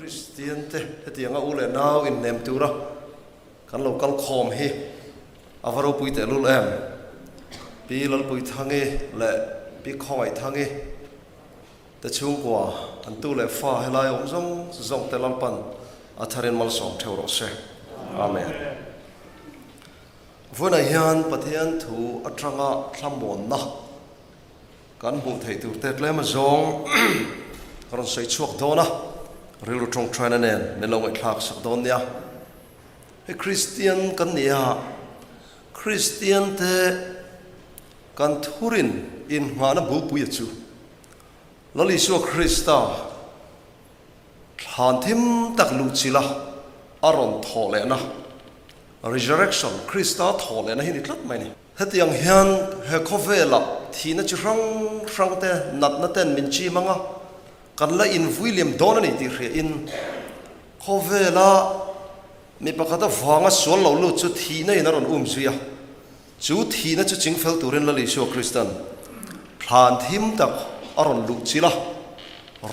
Kristian te hetianga u leh nau innem tura kan lo kal khawm hi a va ropui tehlul em? Pi Lalpuithangi leh Pi Khawngaithangi te chhungkua an tu leh fa helai awm zawng zawng te Lalpan a tharin malsawm theuh rawh se. Amen. Vawiinah hian Pathian thu atanga thlamuanna Kan hmuh theih tur te tlem azawng ka rawn sawi chhuak dawn a, rilru tawngtaina nen min lo ngaihthlak sak dawn nia. Hei Kristian kan ni a, Kristian te kan thurin innghahna bulpuia chu Lal Isua Krista thlan thim tak luhchilha a rawn thawh lehna, resurrection, Krista thawh lehna hi ni tlat mai a ni. Hetiang hian he khawvelah thihna chi hrang hrang te, natna ten min chim ang a, kan la invui liam dawn a ni tih hriain khawvela mi pakhat avanga sual lo lut chu thihna in a rawn um zui a, chu thihna chu chingfel turin Lal Isua Kristan thlan thim tak a rawn luh chilh a,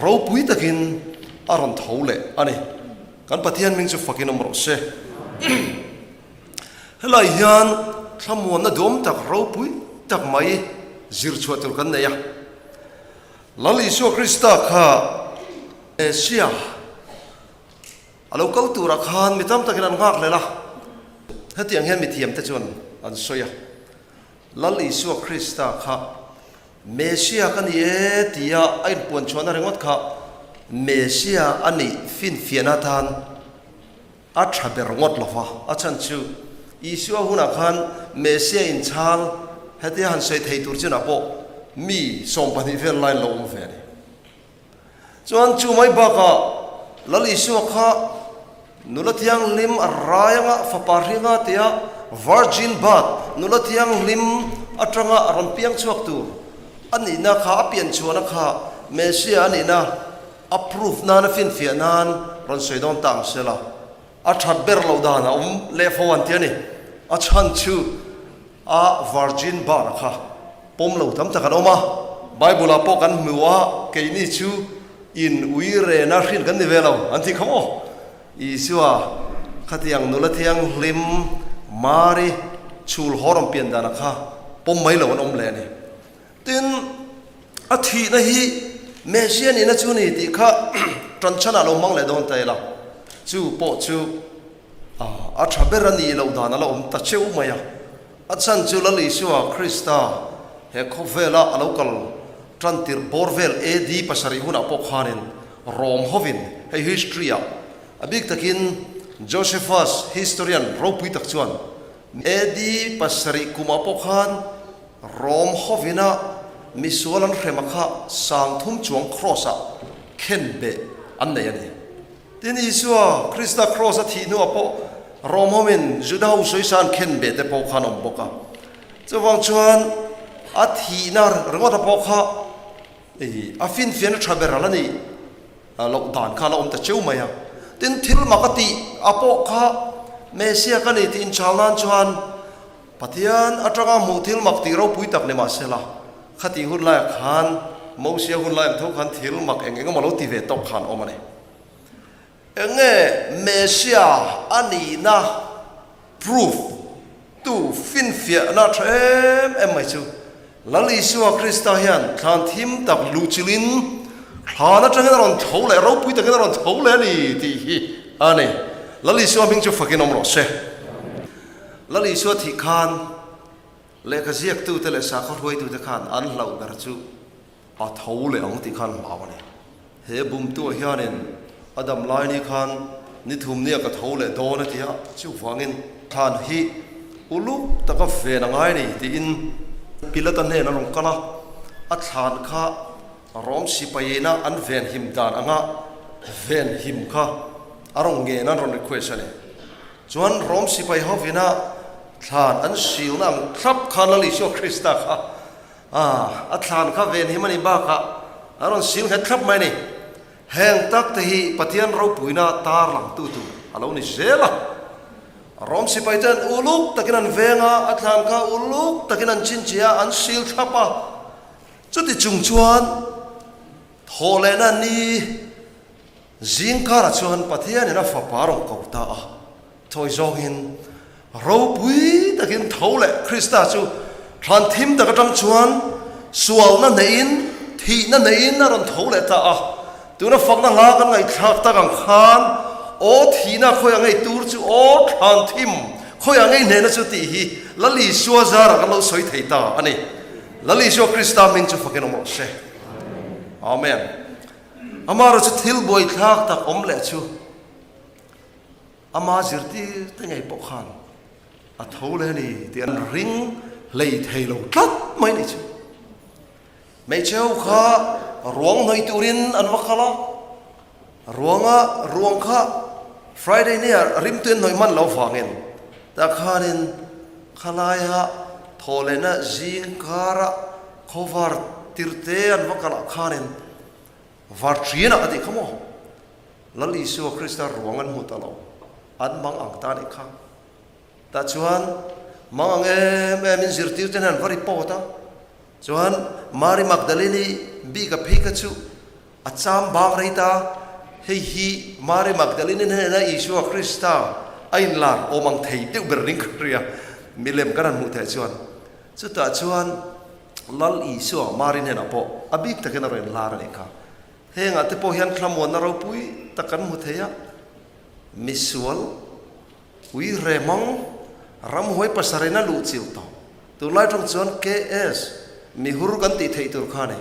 ropui takin a rawn tho leh a ni. Kan Pathian hming chu fakin awm rawh se. Helai hian thlamuanna duam tak ropui tak mai zir chhuah tur kan nei a. Lal Isua Krista kha Asia a lo kal turah khan mi tam takin an nghak hlel a. Hetiang hian mithiamte chuan an sawi a, Lal Isua Krista kha Messia ka ni e tia a inpuan chhuahna ringawt kha Messia a nih finfiahna atan A tha ber ngawt lo va, a chhan chu Isua hunah khan Messia inchhal hetia han sawi thei tur chinah pawh mi 12 vel lain lo awm ve a ni. Chuan chu mai bakah Lal Isua kha nula thianghlim a rai anga fapa hringa tia virgin birth, nula thianghlim atanga a rawn piang chhuak tur a nihna kha, a pian chhuahna kha Messia a nihna A proof nan a finfiah nan rawn sawi dawn ta ang sela, a that ber loh dan a awm leh fo an ti a ni. A chhan chu a virgin birth kha pawm lo tam tak an awm a, Bible ah pawh kan hmu a, keini chu in ui rena hrin kan ni ve lo an ti kha maw? Isua khatiang nula thianghlim Mari chhul haw rawn pian danah kha pawm mai lo an awm leh a ni. Tin, a thihna hi Messia nihna chu ni tih kha ṭanchhanah lo hmang leh dawn ta ila, chu pawh chu a ṭha ber a nih loh dan a la awm ta cheu mai a. A chhan chu Lal Isua Krista he khawvela a lo kal ṭan tirh bawr vel AD pasarih hunah pawh khanin Rom hovin hei history-ah a bik takin Josephus historian ropui tak chuan AD pasarih kumah pawh khan Rom hovina misual an hrema kha 3000 chuang kraws-ah khen beh an nei a ni. Tin, Isua Krista kraws a thih hnuah pawh Rom hovin Juda ho sawisa an khen beh te pawh khan awm bawk a. Chuvang chuan a thihna ringawta pawh kha a finfiahna tha ber a la nih loh dan kha a la awm ta cheu mai a. Tin, thil mak a tih a pawh kha Messia ka ni tih inchhal nan chuan Pathian atanga hmuh thil mak tih ropui tak ni mahsela, khatih hun laiah khan Mosia hun lai ang tho khan thil mak eng eng emaw lo ti ve tawk khan awm a ni. Eng nge Messia a nihna proof tu finfiahna tha em em mai chu Lal Isua Krista hian thlan thim tak luhchilhin thlan atangin a rawn tho leh, ropui takin a rawn tho leh a ni tih hi a ni. Lal Isua hming chu fakin awm rawh se. Lal Isua thih khan lehkha ziaktute leh sakhaw hruaitute khan an hlauh ber chu a tho leh ang tih khan hlau a ni. He bumtuah hianin a dam lai ni khan ni thum nia ka tho leh dawn a ti a, chuvangin thlan hi uluk taka ven a ngai a ni tiin Pilata hnen a rawn kal a, a thlan kha Rom sipaina an ven him dan anga ven him kha a rawn ngen an rawn request a ni. Chuan Rom sipai hovina thlan an silna ang thlap khan Lal Isua Krista kha a thlan kha ven him a ni bakah a rawn sil nghet thlap mai a ni. Heng tak te hi Pathian ropuina tar langtu tur a lo ni zel a. Rom sipai te an uluk takin an veng a, a thlan kha uluk takin an chhinchhiah a, an sil thlap a. Chuti chung chuan thawhlehna ni. Zing karah chuan Pathianin a Fapa a rawn ko ta a, thawi zawngin ropui takin tho leh Krista chu thlan thim tak atang chuan sualna neiin, thihna neiin a rawn tho leh ta a. Tuna fakna hla kan ngaihthlak tak ang khan, Aw thihna khawiah ngei tur chu, aw thlan thim khawiah ngei hnehna chu tih hi Lal Isua zarah kan lo sawi thei ta a ni. Lal Isua Krista hming chu fakin awm rawh se. Amen. Amaherawh chu thil buaithlak tak awm leh chu ama zirtir te ngei pawh khan a tho leh a ni tih an ring hlei thei lo tlat mai ni chu. Hmeichhe ho kha ruang hnawih turin an va kal a, ruanga ruang kha Friday nia rimtu in hnawih hman lo vangin tah khanin khalaia thawhlehna zing kara khawvar tirte an va kalah khanin var ṭhianah a tih kha maw? Lal Isua Krista ruang an hmu ta lo, an mang ang ta nih kha. Tah chuan mang ang em em in zirtir te hian an va report a, chuan Mary Magdalene-i bik a phei kha chu a cham bang rei ta, hei hi Mary Magdalene-i hnena Isua Krista a inlar awm ang thei deuh ber ring ka hria, milem kan han hmuh theih chuan. Chutah chuan Lal Isua Mary hnenah pawh a bik takin a rawn inlar a nih kha. Hengah te pawh hian thlamuanna ropui tak kan hmu thei a, misual, ui remang, ramhuai pasarina luh chilh tawh. Tunlai tawng chuan KS, mihur kan tih theih tur kha a ni.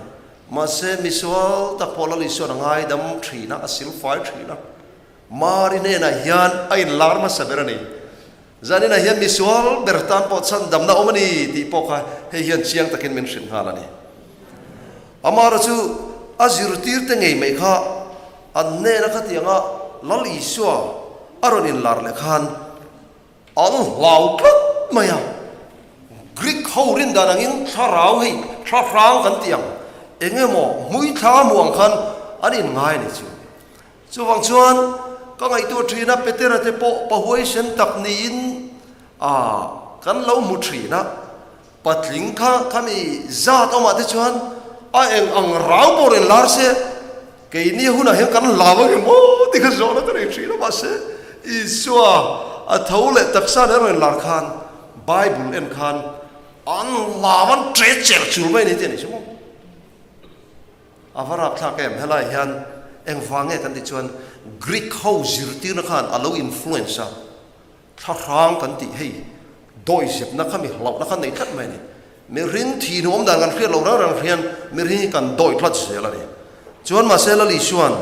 Mahse, misual tak pawh Lal Isuan a ngaidam thin a, a silfai thin a. Mari hnenah hian a inlar hmasa ber a ni. Zaninah hian misual ber tan pawh chhandamna awm a ni tih pawh kha hei hian chiang takin min hrilh nghal a ni. Amara chu a zirtirte ngei mai kha an hnena khatianga Lal Isua a rawn inlar leh khan an hlau tlat mai a. Greek ho rin dan angin thlarau hei thla hrang kan tih ang eng emaw hmuithla hmuh ang khan an inngai a ni chu. Chuvang chuan ka ngaihtuah thin a, Petera te pawh pahuaisen tak niin a kan lo hmu thin a, patling kha khami zat awmah te chuan a eng ang rau pawh rawn lar se, keini hunah hian kan hlau ang em aw tih kha zawhna ka nei thin a, mahse Isua a tho leh taksa nen rawn lar khan Bible en khan an hlau an ṭe cher chul mai a ni tih a ni chu maw. A va rapthlak em? Helai hian engvang nge kan tih chuan Greek ho zirtirna khan a lo influence a, thlahrang kan tih hei dawihzepna kha mi hlauhna kha nei tlat mai a ni. Mihring thi nuam dan kan hriat loh reng reng hian mihring hi kan dawi tlat zel a ni. Chuan mahse Lal Isuan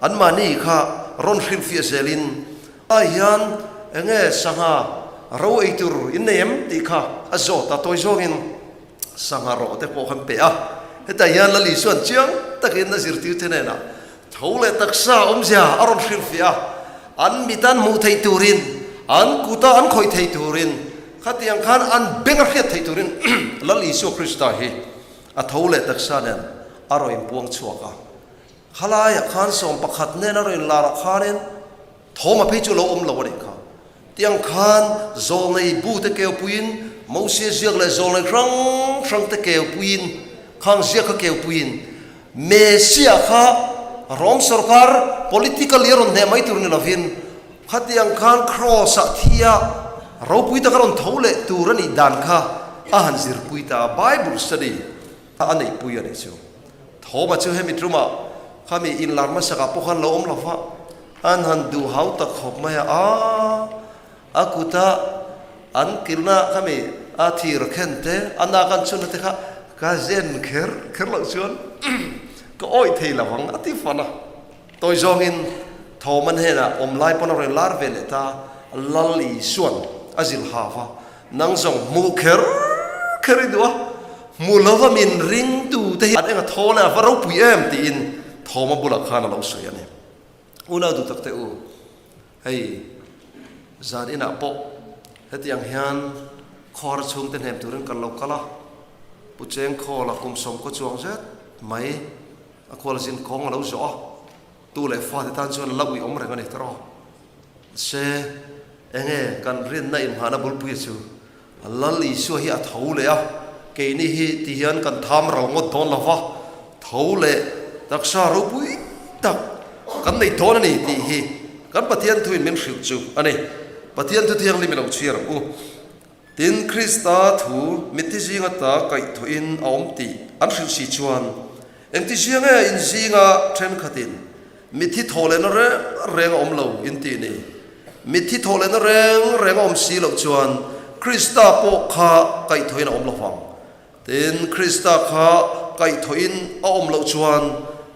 anmahni kha rawn hrilhfiah zelin helai hian enge sangha ro ei tur in nei em tih kha a zawt a, tawi zawngin Sangha rawh te pawh kan pe a, hetah hian Lal Isuan chiang takin a zirtirte hnenah tho leh taksa awmzia a rawn hrilhfiah a, an mit an hmuh theih turin, an kuta an khawih theih turin, khatiang khan an beng a hriat theih turin Lal Isua Krista hi a tho leh taksa nen a rawn inpuang chhuak a. Khalaiah khan 11 nen a rawn inlarah khanin Thawma phei chu lo awm lo a nih kha. Tiang khan zawlnei bu te keu puiin, Mosia ziak leh zawlnei hrang hrang te keu puiin, khang ziak kha keu puiin, Mesia kha Rom sorkar politically a rawn hneh mai tur ni lovin, khatiang khan Kraws-ah thi a ropui taka rawn tho leh tur a nih dan kha a han zirpui ta a, Bible study kha a neihpui a nih chu. Thawma chu hemi tumah khami inlar hmasakah pawh khan lo awm lo va, An han duh hau tak khawp mai a, aa a kuta an kilna khami a thir khen te, a nak an chhunna te kha ka zen kher kher loh chuan ka awih thei lo ang a ti fan a. Tawi zawngin thawm an hnenah awm lai pawn a rawn lar ve leh ta, Lal Isuan a zilh hau va, nang zawng hmuh kher kher i duh a, hmu lova min ringtu te hi an eng a thaw leh a va ropui em tiin thawma bulah khan a lo sawi a ni. Unau duh tak teh u, hei zan inah pawh hetiang hian khawhar chhungte hnem turin kan lo kal a, Pu Chengkhawla kum sawmkaw chuang zet mai a khualzin kawng a lo zawh a, tu leh fate tan chuan la ui awm reng a ni tawh. Se enge kan rinna inghahna bulpuia chu Lal Isua hi a tho leh a, keini hi ti hian kan tham ral ngawt dawn lo va, tho leh taksa ropui tak kan nei dawn a ni tih hi kan Pathian thuin min hrilh chu a ni. Pathian thu thianghlim i lo chhiar ang u. Tin, Krista thu mitthi zing ata kaihthawhin a awm tih an hrilh si chuan, Engti zia nge in zinga thenkhatin mitthi thawh lehna reng reng a awm lo in tih ni? Mitthi thawh lehna reng reng a awm si loh chuan Krista pawh kha kaihthawhin a awm lo vang. Tin, Krista kha kaihthawhin a awm loh chuan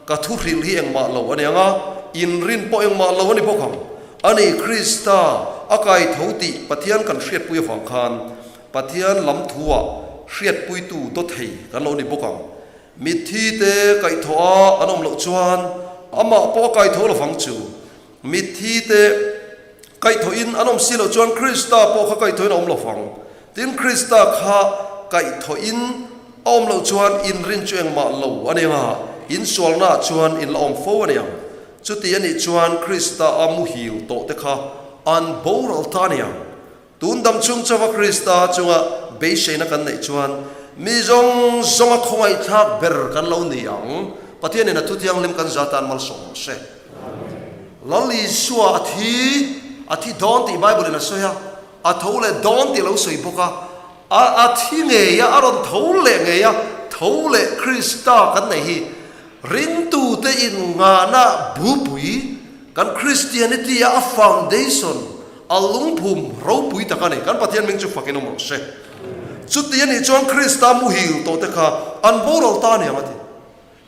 ka thu hrilh hi engmah lo a ni ang a, inrin pawh engmah lo a ni bawk ang. A ni, Krista a kaitho tih Pathian kan hriatpui avang khan Pathian lam thuah hriatpuitu dawthei kan lo ni bawk ang. Mitthi te kaihthawh a an awm loh chuan amah pawh a kaitho lovang chu. Mitthi te kaihthawhin an awm si loh chuan Krista pawh kha kaihthawhin a awm lo vang. Tin, Krista kha kaihthawhin a awm loh chuan inrin chu engmah lo a ni ang a, insualnaah chuan in la awm fo a ni ang. Chuti a nih chuan Krista a muhil tawh te kha an boral ta a ni ang. Tun dam chung chauha Krista chunga beiseina kan neih chuan mi zawng zawnga khawngaihthlak ber kan lo ni ang. Pathianin a thuthianghlim kan za tan malsawm rawh se. Lal Isua a thi, a thi dawn tih Bible in a sawi a, a tho leh dawn tih a lo sawi bawk a, a a thi ngei a, a rawn tho leh ngei a, tho leh Krista kan neih hi ringtute in ngahna bupui kan Christianity a a foundation, a lungphum ropui tak a ni. Kan Pathian hming chu fakin awm rawh se. Chuti a nih chuan Krista muhil tawh te kha an boral ta aniang a ti.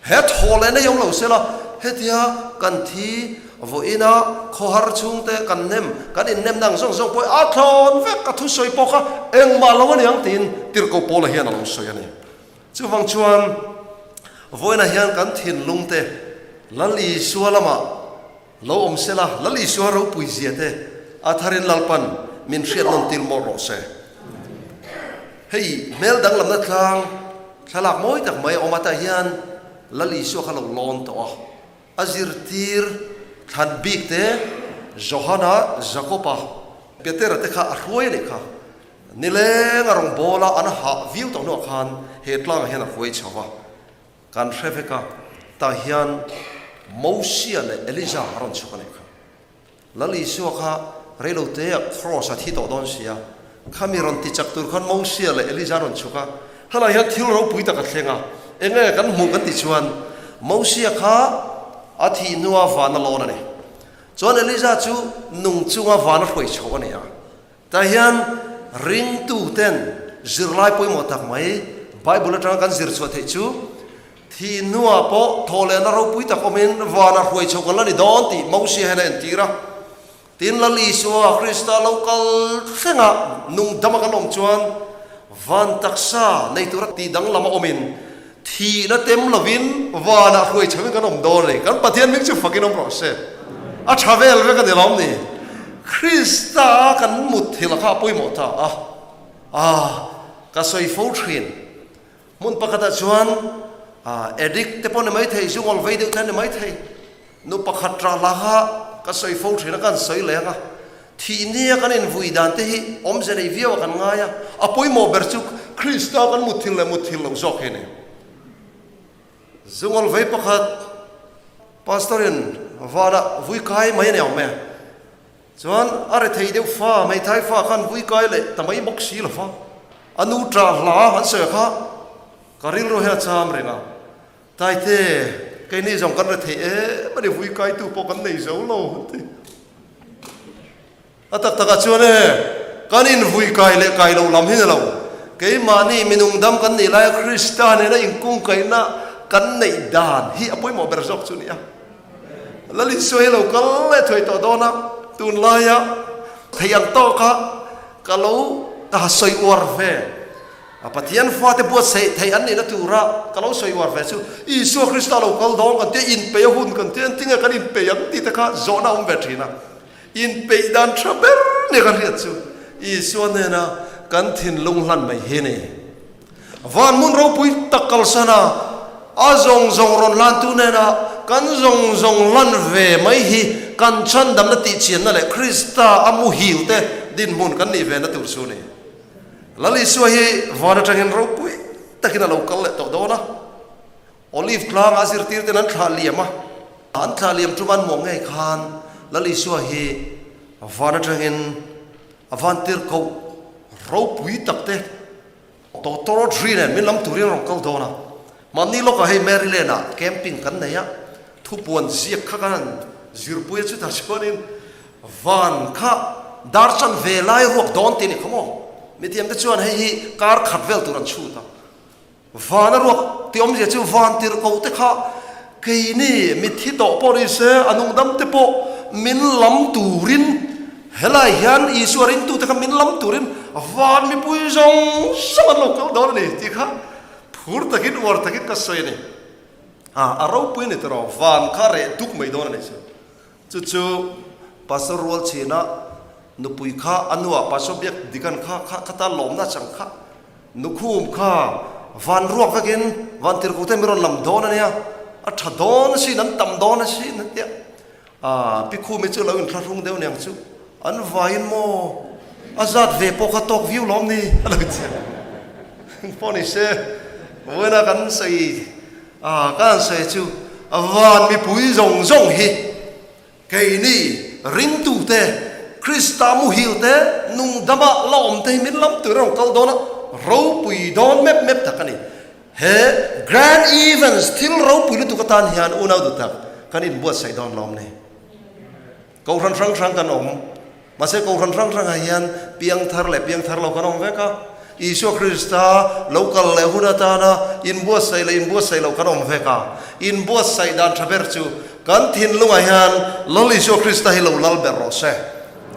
He thaw leh nei awm lo sela, hetia kan thi vawiina khawhar chhungte kan nem, kan innemna ang zawng zawng pawh hi a thlawn vek, a thusawi pawh kha engmah lo a ni ang tiin Tirhkoh Paula hian a lo sawi a ni. Chuvang chuan vawiinah hian kan thinlungte Lal Isua lamah lo awm sela, Lal Isua ropui zia te a tharin Lalpan min hriat nawn tir mawlh rawh se. Hei hmel danglamna tlang thlalak mawi tak mai a awm a, tah hian Lal Isua kha lo lawn tawh a, a zirtir thlan bik te Johana, Jakoba, Petera te kha a hruai a nih kha. Nileng a rawn bawl a, an hah viau tawh hnuah khan he tlangah hian a hruai chho va. Kan hre vek a, tah hian Mosia leh Elija a rawn chhuk a nih kha. Lal Isua kha reilotea Kraws a thi tawh dawn si a, khami rawn ti chak tur khan Mosia leh Elija an rawn chhuk a, helai hian thil ropui tak a thleng a, enge kan hmuh kan tih chuan Mosia kha a thih hnua van a lawn a ni. Chuan Elija chu nung chunga van a hruai chhoh a ni a. Tah hian ringtuten zirlai pawimawh tak mai Bible atanga kan zir chhuah theih chu thih hnuah pawh thawhlehna ropui tak awmin vanah hruai chho kan la ni dawn tih Mosia hian a entir a. Tin, Lal Isua Krista lo kal thlengah nung dama kan awm chuan van taksa nei tura tih danglam a awmin Thihna tem lovin vanah hruai chhoin kan awm dawn a ni. Kan Pathian hming chu fakin awm rawh se. A tha vel vek a ni lawm ni. Krista kan mut thil kha a pawimawh ta a. Ah, ka sawi fo thin. Hmun pakhatah chuan addict te pawh ni maithei, zungawl vei deuh te an ni maithei. Nu pakhat rah lah kha ka sawi fo thin a, ka han sawi leh ang a. Thih nia kan invui dan te hi awmze nei viau a kan ngai a, a pawimawh ber chu Krista kan mutthil leh mutthil loh zawk hi a ni. Zungawl vei pakhat Pastor in vanah vui kai mai a ni ang mai a, chuan a rethei deuh fa, hmeithai fa khan vui kai leh ta mai bawk si lo va, a nu ṭah hla an sawi kha ka rilru hian a cham reng a. Taite, keini zawng kan rethei em a ni, vui kaitu pawh kan nei zo lo an ti. A tak takah chuan e, kan invui kai leh kai lo lam hi ni lo, keimahni minung dam kan nih laia Krista nena inkungkaihna kan neih dan hi a pawimawh ber zawk chu nia. Lal Isua hi lo kal leh thuai tawh dawn a, tunlaia theih ang tawka ka lo sawi uar ve. A Pathian fate buatsaih theih an nihna tura ka lo sawi uar ve chu Isua Krista lo kal dawng kan tia inpeih a hun kan tia engtinge kan inpeih ang tih te kha zawhna a awm ve thin a. Inpeih dan tha ber nia kan hriat chu Isua hnena kan thinlung hlan mai hi a ni. Van hmun ropui tak kalsan a, a zawng zawng rawn hlantu hnena kan zawng zawng hlan ve mai hi kan chhandamna tihchianna leh Krista a muhil te dinhmun kan nih ve na tur chu a ni. Lal Isua hi van atangin ropui takin a lo kal leh tawh dawn a, Olive tlanga zirtirten an thlah liam a. An thlah liam tum an hmuh ngei khan Lal Isua hi van atangin a vantir koh ropui tak te Doctor Audrey nen min lam turin a rawn kal dawn a. Mahni lawkah hei Maryland ah camping kan nei a, thupuan ziak kha kan han zirpui a chutah chuanin van kha dar chan ve lai ruak dawn tih a ni kha maw? Mithiam te chuan hei hi kar khat vel tur an chhut a. Van a ruak tih awmzia chu van tirhkoh te kha keini mitthi tawh pawh ni se a nungdam te pawh min lam turin helai hian Isua ringtute kha min lam turin van mipui zawng zawng an lo kal dawn a ni tih kha phur takin uar takin ka sawi a ni. A ropui a ni tawh van kha reh duk mai dawn a ni chu. Chu chu Pastor rual chhina nupui kha a nuah Pastor biak dikan kha kha khata lawmna chang kha nukhum kha van ruak vekin van tirhkoh te mi rawn lam dawn a nia, a tha dawn asin an tam dawn asin an tia. Aa pi khumi chu lo inthlahrung deuh niang chu an vaiin maw a zat ve pawh kha tawk viau lawm ni a lo ti a. Pawh ni se vawiina kan sawi A, ka han sawi chu van mipui zawng zawng hi keini ringtute, Krista muhilte, nungdama la awmte hi min lam tur a rawn kal dawn a, ropui dawn mep mep tak a ni. He Grand Events thil ropui lutuk atan hian unau duh tak kan inbuatsaih dawn lawm ni. Kohhran hrang hrang kan awm. Mahse kohhran hrang hrangah hian piangthar leh piangthar lo kan awm vek a. Isua Krista lo kal leh hun atana inbuatsaih leh inbuatsaih loh kan awm vek a. Inbuatsaih dan tha ber chu kan thinlungah hian Lal Isua Krista hi lo lal ber rawh se.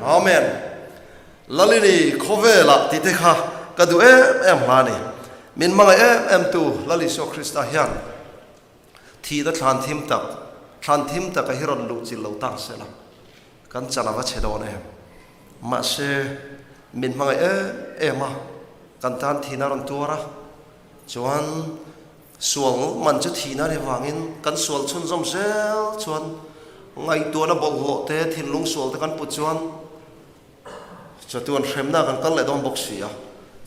Amen. Lalini khawvelah tih te kha ka duh em em hla a ni. Min hmangaih em em tu Lal Isua Krista hian Thihna thlan thim tak, thlan thim taka hi rawn luh chilh lo tak se la, kan chan a va chhe dawn em. Mahse, min hmangaih em em a, kan tan thihna a rawn tuar a, chuan sual man chu thihna a nih avangin kan sual chhunzawm zel chuan ngaihtuahna bawlhhlawh te, thinlung sual te kan put chuan, Chatuan hremna kan kal leh dawn bawk si a,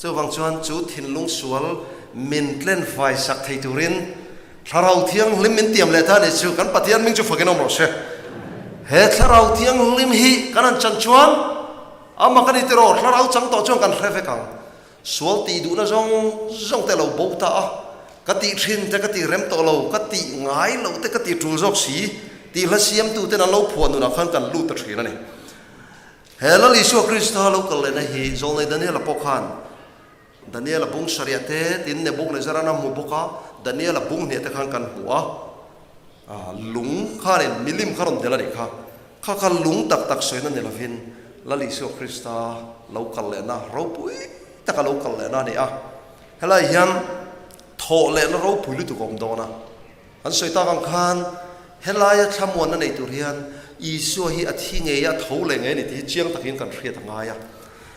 chuvang chuan chu thinlung sual min tlen fai sak thei turin Thlarau Thianghlim min tiam leh ta a nih chu, kan Pathian hming chu fakin awm rawh se. He Thlarau Thianghlim hi kan han chan chuan amah ka ni tiraw, Thlarau chang tawh chuan kan hre vek ang. Sual tih duhna zawng zawng te a lo bo ta a, ka tih thin te ka tih rem tawh lo, ka tih ngai loh te ka tih tul zawk si tih hla siamtu ten an lo phuah nunah khan kan lut ta thin a ni. He Lal Isua Krista lo kal lehna hi Zawlnei Daniela pawh khan Daniela bung sarih te tin Nebuchadnezzar-a'n a hmu bawk a, Daniela bung hniah te khan kan hmu a, lung khanin milim kha rawn del a nih kha. Kha kha lung tak tak sawina ni lovin Lal Isua Krista lo kal lehna ropui taka lo kal lehna a ni a. Helai hian thawh lehna ropui lutuk a awm dawn a. An sawi tak ang khan helaia thlamuanna nei tur hian Isua hi a thi ngei a, a tho leh ngei a ni tih hi chiang takin kan hriat a ngai a.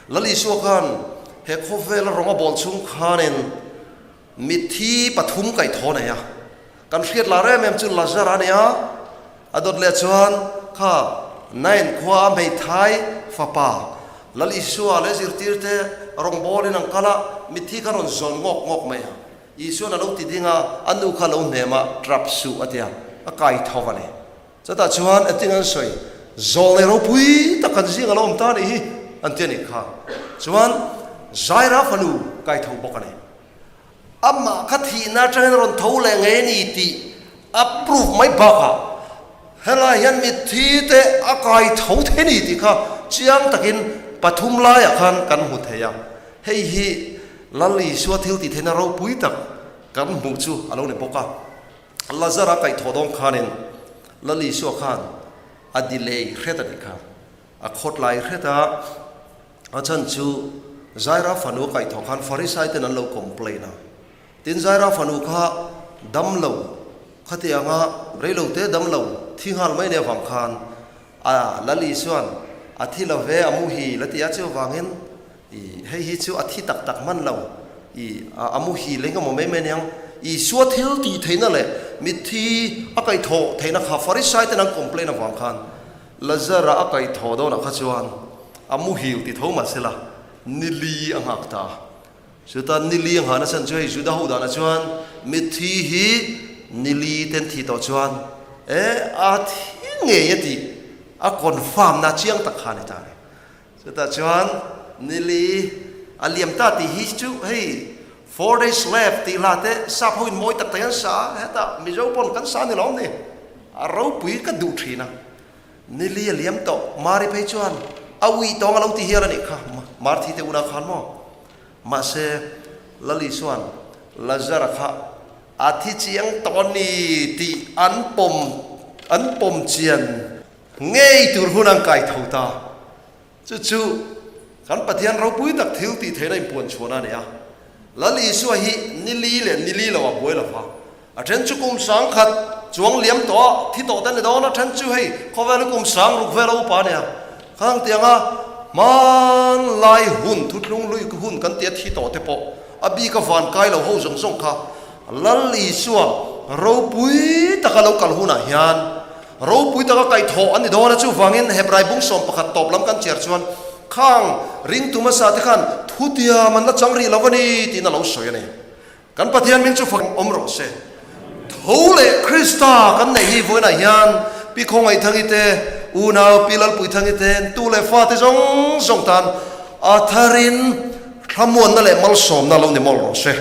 Lal Isua khan he khawvela rawng a bawl chhung khanin mitthi pathum kaih thaw nei a. Kan hriat lar em em chu Lazar a ni a, a dawt leh chuan kha Nain khua a hmeithai fapa Lal Isua leh zirtirte rawngbawlin an kal a, mitthi kha rawn zawn ngawk ngawk mai a. Isuan a lo ti ding a, a nu kha lo hnem a, trap suh a ti a, a kai tho a ni. Chutah chuan engtin an sawi, Zawlnei ropui tak kan zing a lo awm ta a nih hi, an ti a nih kha. Chuan Zaira fanu kai tho bawk a ni. Amah kha thihna atangin a rawn tho leh ngei a ni tih a proof mai bakah helai hian mitthi te a kai tho thei a ni tih kha chiang takin pathum laiah khan kan hmu thei a. Hei hi Lal Isua thil tih theihna ropui tak kan hmuh chu a lo ni bawk a. Lazara kaihthawh dawn khanin Lal Isua khan a delay hret a nih kha. A khawtlai hret a, a chhan chu Zaira fanu a kaihthawh khan Farisai ten an lo complain a. Tin Zaira fanu kha dam lo, khatianga reilo te dam lo thi nghal mai nia vang khan a Lal Isuan a thi lo ve a muhil a ti a, chuvangin I, hei hi chu a thi tak tak hman lo. I, a muhil eng emaw mai mai aniang. Isua thil tih theihna leh mitthi a kaihthawh theihna kha Farisai ten an complain avang khan Lazara a kaihthawh dawnah kha chuan a muhil ti tho mah sela nili a nghak ta. Chuta nili a nghah nasa chu hei Juda ho danah chuan mitthi hi nili ten thi tawh chuan. E, a thi ngei a tih a confirm na chiang tak kha a ni ta a ni. Chutah chuan nili a liam ta tih hi chu hei four days left tih hla te sap ho in mawi tak tak hian sa a, hetah Mizo pawn kan sa ni lawm ni, a ropui ka duh thin a. Nili a liam tawh, Mari phei chuan a ui tawng a lo ti hial a nih kha, Marthi te unau khan maw? Mahse Lali chuan Lazara kha a thi chiang tawh a ni tih an pawm an pawm chian Ngei tur hun an kai tho ta. Chu chu kan Pathian ropui tak thil tih theihna inpuan chhuahna a ni a. Lal Isua hi ni li leh ni li lo a buai lo va. A then chu kum 1000 chuang liam tawh a, thi tawh te a ni dawn a, then chu hei khawvel hi kum sang ruk vel a upa a ni a. Khang tianga hmanlai hun, thuthlung lui hun kan tia thi tawh te pawh a bik a van kai lo ho zawng zawng kha Lal Isua ropui taka lo kal hunah hian Ropui taka kaihthawh an ni dawn a, chuvangin Hebrai bung 11 tawp lam kan chiar chuan khang ringtu hmasa te khan thutiam an la chang rih lo a ni tiin a lo sawi a ni. Kan Pathian min chu fak awm rawh se. Tho leh Krista kan neih hi vawiinah hian Pi Khawngaihthangite te, unau Pi Lalpuithangite te, tu leh fate zawng zawng tan a tharin thlamuanna leh malsawmna lo ni mawlh rawh se.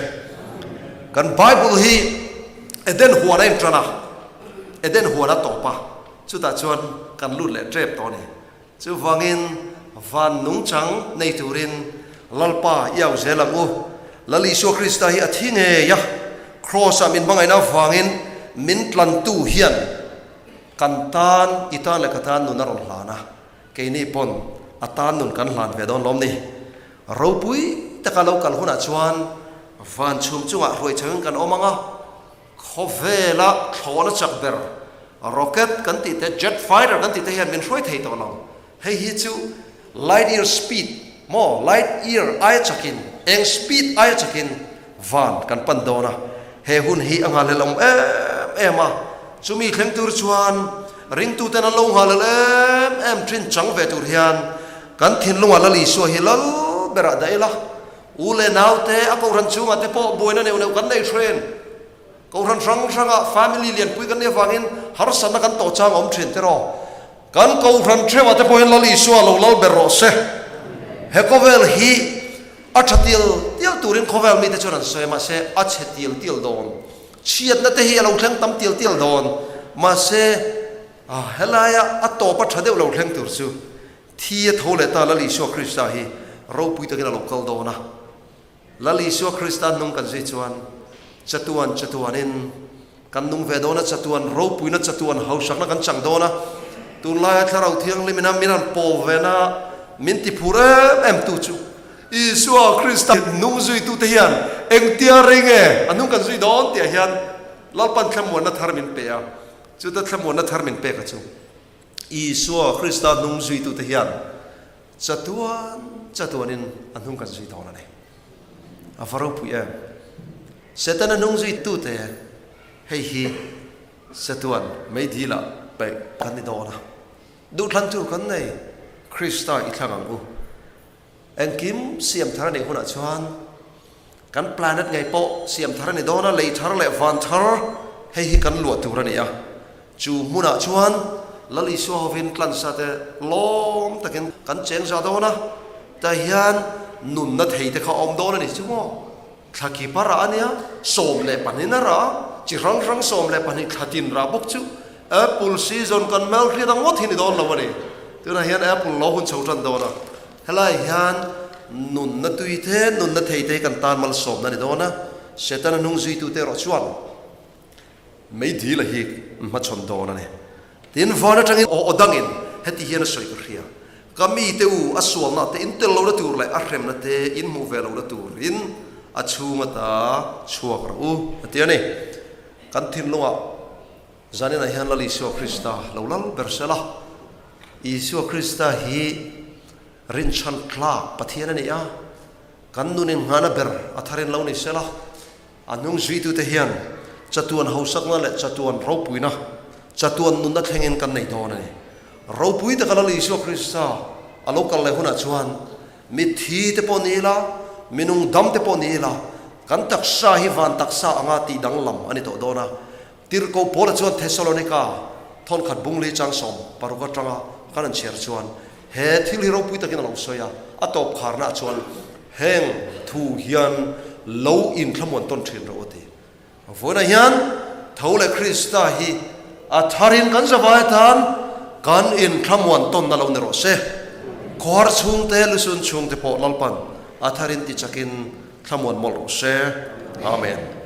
Kan Bible hi Eden huan a intan a. Eden huan a tawp a, chutah chuan kan lut leh tep tawh a ni. Chuvangin van nungchang nei turin Lalpa i au zel ang u. Lal Isua Krista hi a thi ngei a, Kraws-ah min hmangaihna avangin min tlantu hian kan tan, i tan leh ka tan nun a rawn hlan a, keini pawn a tan nun kan hlan ve dawn lawm ni. Ropui taka lo kal hunah chuan van chhum chungah hruaichhangin kan awm ang a, Khawvela thlawhna chak ber rocket kan tih te, jet fighter kan tih te hian min hruai thei tawh lo. Hei hi chu light year speed maw, light year aia chakin, eng speed aia chakin van kan pan dawn a. He hun hi a nghalhlel awm em em a, chumi thleng tur chuan ringtuten an lo nghalhlel em em thin chang ve tur hian kan thinlungah Lal Isua hi lal berah dah ila. U leh naute a kohhran chungah te pawh buaina neuh neuh kan nei thin. Kohhran hrang hrangah family lianpui kan nih avangin harsatna kan tawh chang a awm thin tiraw. Kan kohhran theuhah te pawh hian Lal Isua lo lal ber rawh se. He khawvel hi a tha tial tial turin khawvel mite chuan an sawi a, mahse a chhe tial tial dawn. Chhiatna te hi a lo thleng tam tial tial dawn. Mahse helaia a tawp a tha deuh lo thleng tur chu Thi a tho leh ta Lal Isua Krista hi ropui takin a lo kal dawn a. Lal Isua Krista nung kan zui chuan chatuan chatuanin kan nung ve dawn a, chatuan ropuina chatuan hausakna kan chang dawn a. Tunlaia Thlarau Thianghlim ina min han pawl vena min ti phur em em tu chu Isua Krista nung zuitute hian engtia rei nge a nung kan zui dawn tihah hian Lalpan thlamuanna thar min pe a, chuta thlamuanna thar min pek a chu. Isua Krista hnung zuitute hian chatuan chatuanin a hnung kan zui dawn a ni. A va ropui em! Setana hnung zuitute hei hi chatuan meidila peih kan ni dawn a. Duhthlan tur kan nei, Krista i thlang ang u. Engkim siam thar a nih hunah chuan kan planet ngei pawh siam thar a ni dawn a, lei thar leh van thar hei hi kan luah tur a ni a. Chu hmunah chuan Lal Isua hovin tlansa te lawm takin kan cheng za dawn a, tah hian nunna thei te kha a awm dawn a ni chu maw? Thla kip a rah a nia, 12 a rah a, chi hrang hrang 12 thla tin rah bawk chu Apple season kan mel hriat ang ngawt hi ni dawn lo a ni. Tunah hian Apple lo hun chho tan dawn a, helai hian nunna tui te, nunna thei te hi kan tan malsawmna a ni dawn a, Setana hnung zuitute erawh chuan Meidil a hik hmachhawn dawn a ni. Tin, van atangin aw aw dangin heti hian a sawi ka hria, Ka mite u, a sualna te in tel lohna tur leh a hremna te in hmuh ve lohna turin a chhung ata chhuak rawh u, a ti a ni. Kan thinlungah zaninah hian Lal Isua Krista lo lal ber se la, Isua Krista hi rinchhan tlak Pathian a ni a, kan nun innghahna ber a tharin lo ni se la, A hnung zuitute hian chatuan hausakna leh chatuan ropuina, chatuan nunna thlengin kan nei dawn a ni. Ropui taka Lal Isua Krista a lo kal leh hunah chuan mitthi te pawh ni ila, mi nungdam te pawh ni ila, kan taksa hi van taksa anga tih danglam a ni tawh dawn a. Tirhkoh Paula chuan Thesalonika. Thawnkhat bung li chang 16 atanga kan han chhiar chuan he thil hi ropui takin a lo sawi a, a tawp kharnaah chuan heng thu hian lo inthlamuan tawn thin rawh u a ti. Vawiinah hian tho leh Krista hi a tharin kan zavai atan kan inthlamuan tawnna lo ni rawh se. Khawhar chhungte, lusun chhungte pawh Lalpan a tharin tichakin thlamuan mawlh rawh se. Amen.